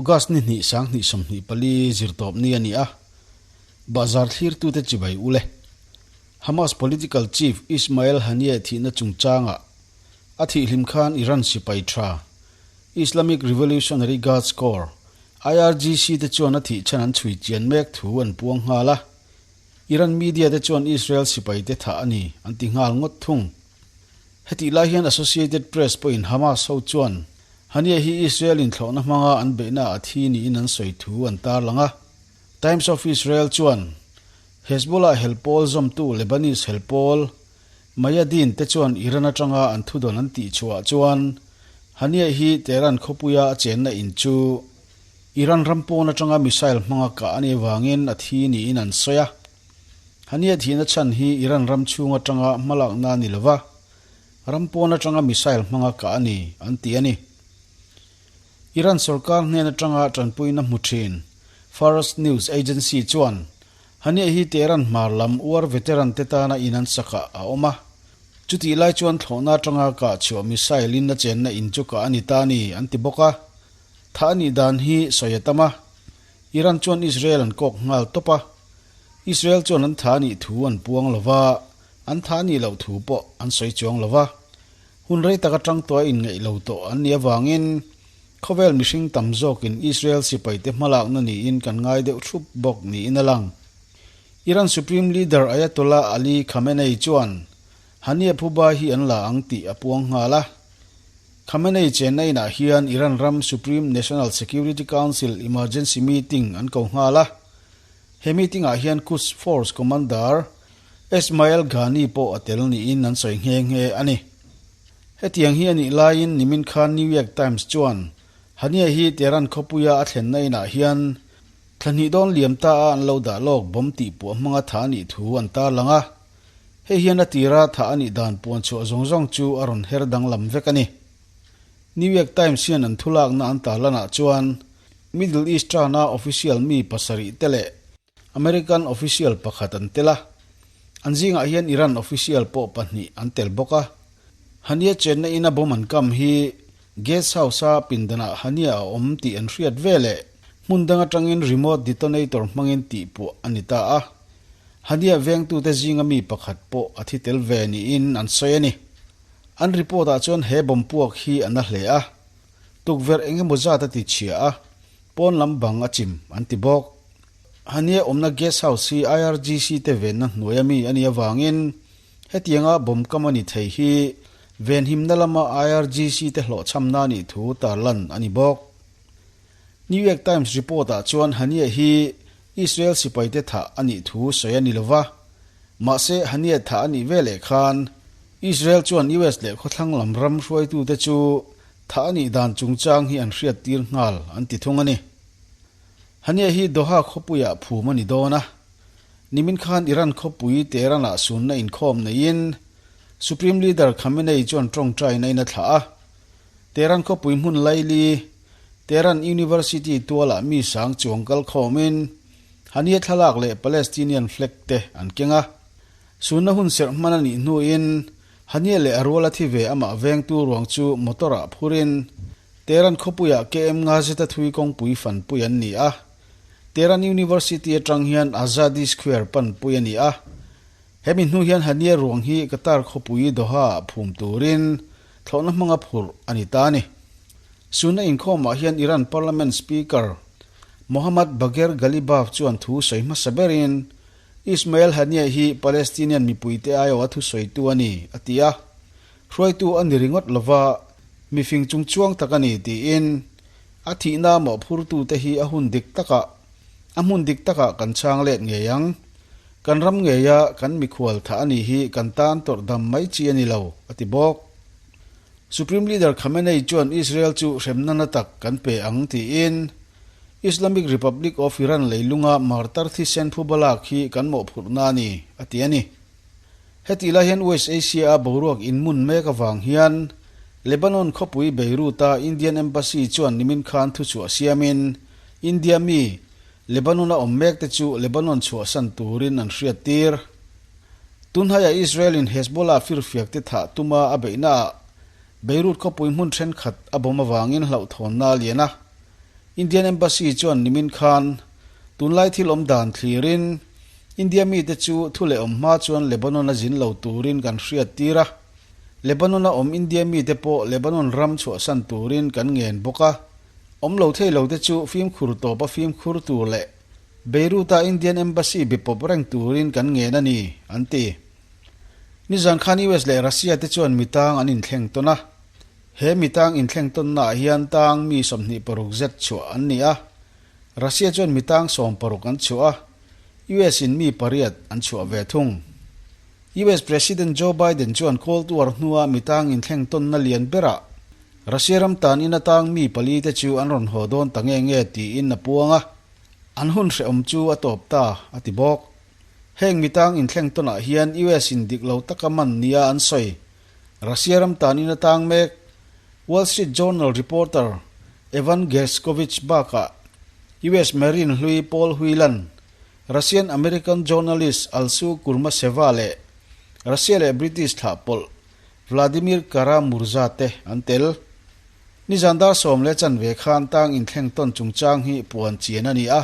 August ni hnih sanghnih 24 zirtawp ni a ni a, bahzar thlirtute chibai ule. Hamas political chief Ismail Haniyeh thihna chungchangah a thihhlim khan Iran sipai tha Islamic Revolutionary Guards Corps, IRGC, te chuan a thih chhan an chhui chian mek thu an puang nghal a. Iran media te chuan Israel sipai te thah a ni an ti nghal ngawt thung. Hetih lai hian Associated Press pawhin Hamas ho chuan Haniyeh hi Israel inthlawhna hmanga an beihna a thi niin an sawi thu an tarlang a. Times of Israel chuan Hezbollah helpawl zawmtu Lebanese helpawl Mayadeen te chuan Iran atanga an thudawn an tihchhuah chuan Haniyeh hi Tehran khawpuia a chenna in chu Iran ram pawn atanga missile hmanga kah a nih avangin a thi niin an sawi a. Haniyeh thihna chhan hi Iran ram chhung atanga hmalakna a ni lova, ram pawn atanga missile hmanga kah a ni, an ti a ni. Iran sorkar hnen atanga tanpuina hmu thin Fars News Agency chuan Haniyeh hi Tehran hmar lam war veteran te tana in an sakah a awm a, chutih lai chuan thlawhna atanga kah chhuah missile in a chenna in chu kah a ni ta a ni, an ti bawk a. Thah a nih dan hi sawi a tam a. Iran chuan Israel an kawk nghal tawp a, Israel chuan an tha nih thu an puang lo va, an tha nih loh thu pawh an sawi chuang lo va. Hun rei tak atang tawh a inngeih lo tawh an nih avangin khawvel mihring tam zawkin Israel sipaite hmalakna niin kan ngai deuh thup bawk niin a lang. Iran Supreme Leader Ayatollah Ali Khamenei chuan Haniyeh phuba hi an la ang tih a puang nghal a. Khamenei chenna inah hian Iran ram Supreme National Security Council emergency meeting an ko nghal a. He meeting ah hian Quds Force Commander Esmail Ghani pawh a tel niin an sawi nghe nghe a ni. Hetiang hi a nih laiin nimin khan New York Times chuan Haniyeh hi Tehran khawpuia a thlenna inah hian thla hnih dawn liam ta a an lo dah lawk bomb tihpuah hmanga tha a nih thu an tarlang a. Hei hian a tira thah a nih dan puan chhuah zawng zawng chu a rawn her danglam vek a ni. New York Times hian an thulakna an tarlanah chuan Middle East tana official mi pasarih te leh American official pakhat an tel a, an zingah hian Iran official pawh pahnih an tel bawk a. Haniyeh chenna ina bomb an kam hi Guest House-a pindanah Haniyeh a awm tih an hriat veleh hmun dang atangin remote detonator hmangin tihpuah a ni ta a. Haniyeh vengtute zinga mi pakhat pawh a thi tel ve niin an sawi a ni. An report-ah chuan he bomb puak hi a na hle a, tukverh eng emaw zat a ti chhia a, pawn lam bang a chim an ti bawk. Haniyeh awmna guest house hi IRGC te venna hnuaia mi a nih avangin Hetianga bomb kam a ni thei hi venhimna lama IRGC te hlawhchhamna a nih thu tarlan a ni bawk. New York Times report-ah chuan Haniyeh hi Israel sipaite thah a nih thu sawi a ni lo va, mahse Haniyeh thah a nih veleh khan Israel chuan US leh khawthlang lam ram hruaitute chu thah a nih dan chungchang hi an hriattir nghal an ti thung a ni. Haniyeh hi Doha khawpuiah phum a ni dawn a. Nimin khan Iran khawpui Tehran-ah sunna inkhawm neiin Supreme Leader Khamenei chuan tawngtaina in a thlah a. Tehran khawpui hmun laili Tehran University tualah mi sang chuang kal khawmin Haniyeh thlalak leh Palestinian flag te an keng a. Sunna hun serh hman a nih hnuin Haniyeh leh a ruala thi ve amah vengtu ruang chu motor-ah phurin Tehran khawpuiah KM nga zeta thui kawngpui fanpui an ni a. Tehran University atang hian Azadi Square panpui a ni a. Hemi hnu hian Haniyeh ruang hi Qatar khawpui Doha-ah phum turin thlawhna hmanga phurh a ni ta a ni. Sunna inkhawmah hian Iran Parliament Speaker Mohammad Bagher Ghalibaf chuan thu sawi hmasa berin Ismail Haniyeh hi Palestinian mipuite aiawha thusawitu a ni, a ti a. Hruaitu a ni ringawt lova, mifing chungchuang tak a ni, tiin A thihna mawhphurtute hi a hun dik takah, a hmun dik takah kan chhang let ngei ang. Kan ram ngeia kan mikhual thah a nih hi kan tan tawrh dam mai chi a ni lo, a ti bawk. Supreme Leader Khamenei chuan Israel chu hremna na tak kan pe ang tiin Islamic Republic of Iran leilunga martar thisen phubalak hi kan mawhphurhna a ni, a ti a ni. Hetih lai hian West Asia-a boruak inmun mek avang hian Lebanon khawpui Beirut-a Indian Embassy chuan nimin khan thuchhuah siamin India mi Lebanon-a awm mekte chu Lebanon chhuahsan turin an hriattir. Tunhaiah Israel-in Hezbollah firfiakte thah tuma a beihnaah Beirut khawpui hmun thenkhat a bawm avangin hlauhthawnna a lian a. Indian Embassy chuan nimin khan tunlai thil awm dan thlirin India mite chu thu leh awm hma chuan Lebanon a zin lo turin kan hriat tir a. Lebanon a awm India mite pawh Lebanon ram chhuahsan turin kan ngen bawk a. Awm lo thei lo te chu fimkhur tawpa fimkhur tur leh Beirut-a Indian Embassy be pawp reng turin kan ngen a ni, an ti. Nizan khan US leh Russia te chuan mitang an inthleng tawn a. He mitang inthleng tawnnaah hian tang mi 26 zet chhuah an ni a. Russia chuan mitang 16 an chhuah a, US in mi pariat an chhuah ve thung. US President Joe Biden chuan Cold War hnua mitang inthleng tawnna lian berah Russia ram tan in atang mi pali te chu an rawn haw dawn ta nge nge tiin a puang a, an hun hrehawm chu a tawp ta, a ti bawk. Heng mitang inthleng tawnah hian US in dik lo taka man nia an sawi. Russia ram tan in atang mek Wall Street Journal reporter Evan Gershkovich bakah US Marine hlui Paul Whelan, Russian-American journalist Alsu Kurmasheva leh Russia leh British thlah pawlh Vladimir Kara-Murza te an tel. Nizan dar 10:15 khan tang inthleng tawn chungchang hi puan chian a ni a.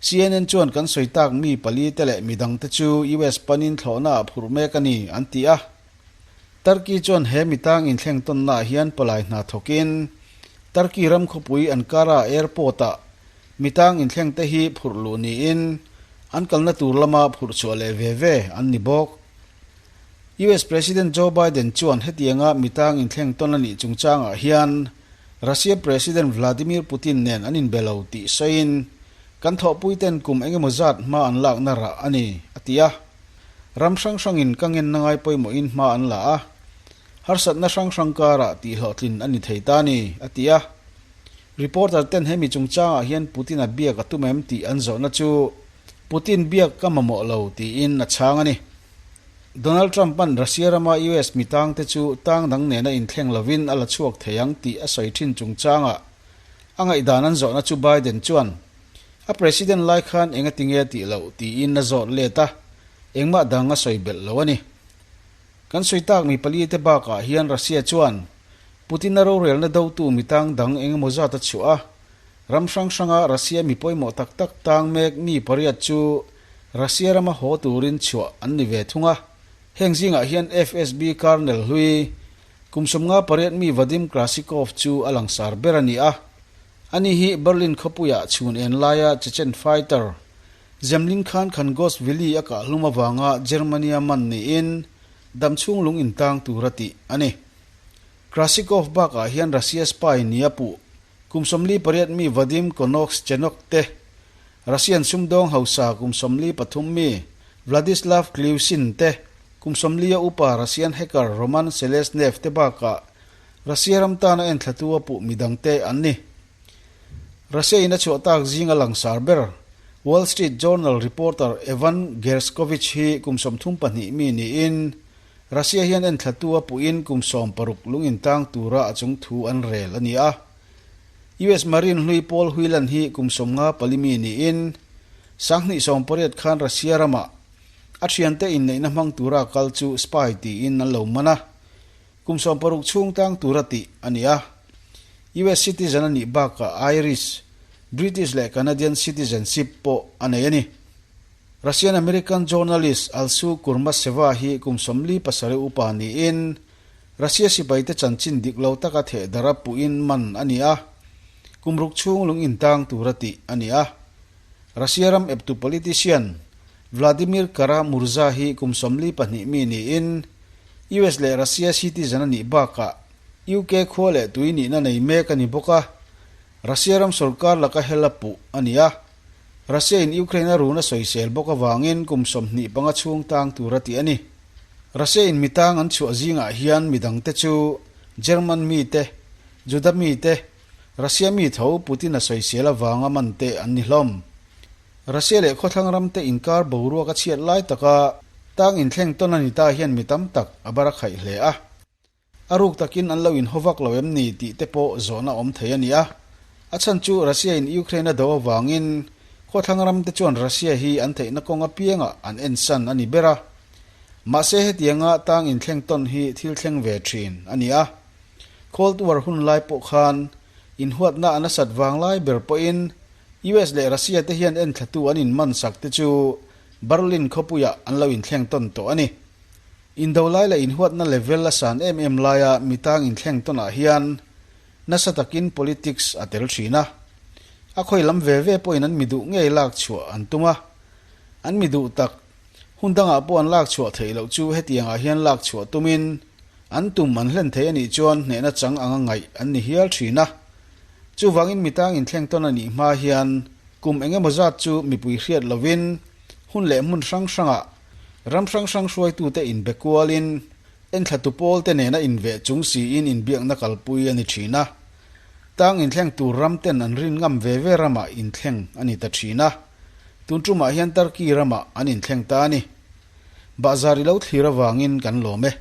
CNN chuan kan sawi tak mi pali te leh midang te chu US panin thlawhna ah phurh mek a ni, an ti a. Turkey chuan he mitang inthleng tawnna ah hian palai hna thawkin Turkey ram khawpui Ankara airport ah mitang inthleng te hi phurh luh niin an kalna tur lama phurh chhuah leh ve ve an ni bawk. US President Joe Biden chuan hetianga mitang inthleng tawn a nih chungchangah hian Russia President Vladimir Putin nen an inbe lo tih sawiin kan thawhpuiten kum engemaw zat hma an lakna rah a ni, a ti a. Ram hrang hrangin ka ngenna ngai pawimawhin hma an la a, harsatna hrang hrang karah tihhlawhtlin a ni thei ta a ni, a ti a. Reporter ten hemi chungchangah hian Putin-a biak a tum em tih an zawhna chu Putin biak ka mamawh lo tiin a chhang a ni. Donald Trump-a'n Russia rama US mitangte chu tang dang nena inthleng lovin a la chhuak thei ang tih a sawi thin chungchangah a ngaihdan an zawhna chu Biden chuan A president lai khan enga tinge tih loh tiin a zawt let a, engmah dang a sawi belh lo a ni. Kan sawi tak mi pali te bakah hian Russia chuan Putin-a rorelna dotu mitang dang engemaw zat a chhuah a, ram hrang hranga Russia mi pawimawh tak tak tang mek mi pariat chu Russia rama haw turin chhuah an ni ve thung a. Heng zingah hian FSB Colonel hlui kum 58 mi Vadim Krasikov chu a langsar ber a ni a. Ani hi Berlin khawpuiah chhun en laia Chechen fighter Zemlin khan Khangoshvili a kah hlum avanga Germany-a man niin damchhung lung intang tur a tih a ni. Krasikov bakah hian Russia spy nia puh kum 48 mi Vadim Konoshchenok te, Russian sumdawng hausa kum 43 mi Vladislav Klyushin te, kum 40 a upa Russian hacker Roman Seleznev te bakah Russia ram tana enthlatu a puh midangte an ni. Russia in a chhuah tak zinga langsar ber Wall Street Journal reporter Evan Gershkovich hi kum 32 mi niin Russia hian enthlatu a puhin kum 16 lung intang tura a chung thu an rel a ni a. US Marine hlui Paul Whelan hi kum 54 mi niin 2018 khan Russia rama a thiante inneihna hmang tura kal chu spy tiin an lo man a. Kum 16 chhung tang tura tih a ni a. US citizen a nih bakah Irish, British leh Canadian citizenship pawh a nei a ni. Russian American journalist Alsu Kurmasheva hi kum 47 upa niin Russia sipaite chanchin dik lo taka theh dara puhin man a ni a. Kum ruk chhung lung intang tura tih a ni a. Russia ram eptu politician Vladimir Kara-Murza hi kum 42 mi niin US leh Russia citizen a nih bakah UK khua leh tui nihna nei mek a ni bawk a, Russia ram sorkar laka hel a puh a ni a. Russia in Ukraine a run a sawisel bawk avangin kum 25 chhung tang tur a ti a ni. Russia in mitang an chhuah zingah hian midangte chu German mite, Juda mite, Russia mi tho Putin a sawisel avanga man te an ni hlawm. Russia leh khawthlang ram te inkar boruak a chhiat lai taka tang inthleng tawn a ni ta hian mi tam tak a bar a khaih hle a. A ruk takin an lo inhawvak lo em ni tih te pawh zawhna awm thei a ni a. A chhan chu Russia in Ukraine a do avangin khawthlang ram te chuan Russia hi an theihna kawng apiangah an ensan a ni ber a. Mahse hetianga tang inthleng tawn hi thil thleng ve thin a ni a. Cold War hun lai pawh khan Inhuatna a nasat vanglai ber pawhin US leh Russia te hian enthlatu an inman sak te chu Berlin khawpuiah an lo inthleng tawn tawh a ni. Indo lai leh inhuatna level a san em em laia mitang inthleng tawnah hian nasa takin politics a tel thin a. A khawi lam ve ve pawhin an mi duh ngei lak chhuah an tum a. An mi duh tak hun dangah pawh an lak chhuah theih loh chu hetiangah hian lak chhuah tumin an tum an hlen thei a nih chuan hnehna chang anga ngaih an ni hial thin a. Chuvangin mitang inthleng tawn a nih hma hian kum eng emaw zat chu mipui hriat lovin hun leh hmun hrang hrangah ram hrang hrang hruaitute inbe kualin enthlatu pawlte nena inveh chung siin inbiakna kalpui a ni thin a. Tang inthleng tur ram ten an rin ngam ve ve ramah inthleng a ni ta thin a. Tun tumah hian Turkey ramah an inthleng ta a ni. Bahzar i lo thlir avangin kan lawm e.